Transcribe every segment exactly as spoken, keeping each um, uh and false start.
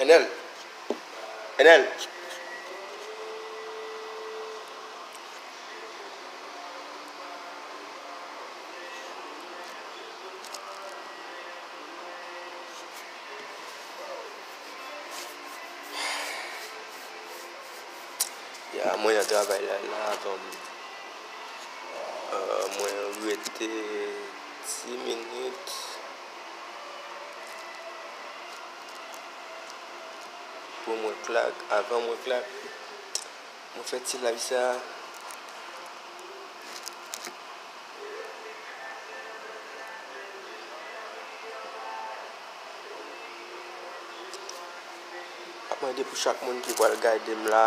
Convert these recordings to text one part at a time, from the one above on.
Enel. Enel. Ya, mwen nan travay la, la, avan m, euh, mwen rete dis minit pou mwen klak. Avan mwen klak, mwen fè ti live sa. M ap mande pou chak moun ki pral gade m la,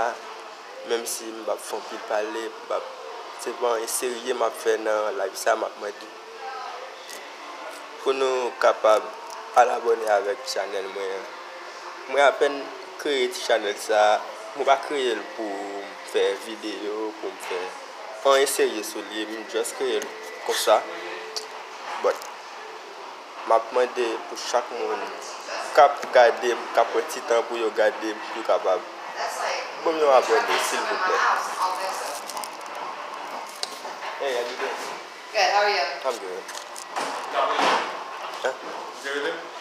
menm si m p ap fè anpil pale, m p ap, se pa anyen serye m ap fè nan live sa, m ap mande pou nou kapab al abòne avèk chanèl mwen an. Mwen apèn kreye ti chanèl sa, mwen pa kreye l pou m fè videyo, pou m fè anyen serye sou li, m just kreye l konsa. But, m ap mande pou chak moun k ap gade m, k ap pran ti tan pou yo gade m, pou yo kapab ban m yon abòne, silvouplè. Hey, how you doing? Good, how are you? I'm good. Huh?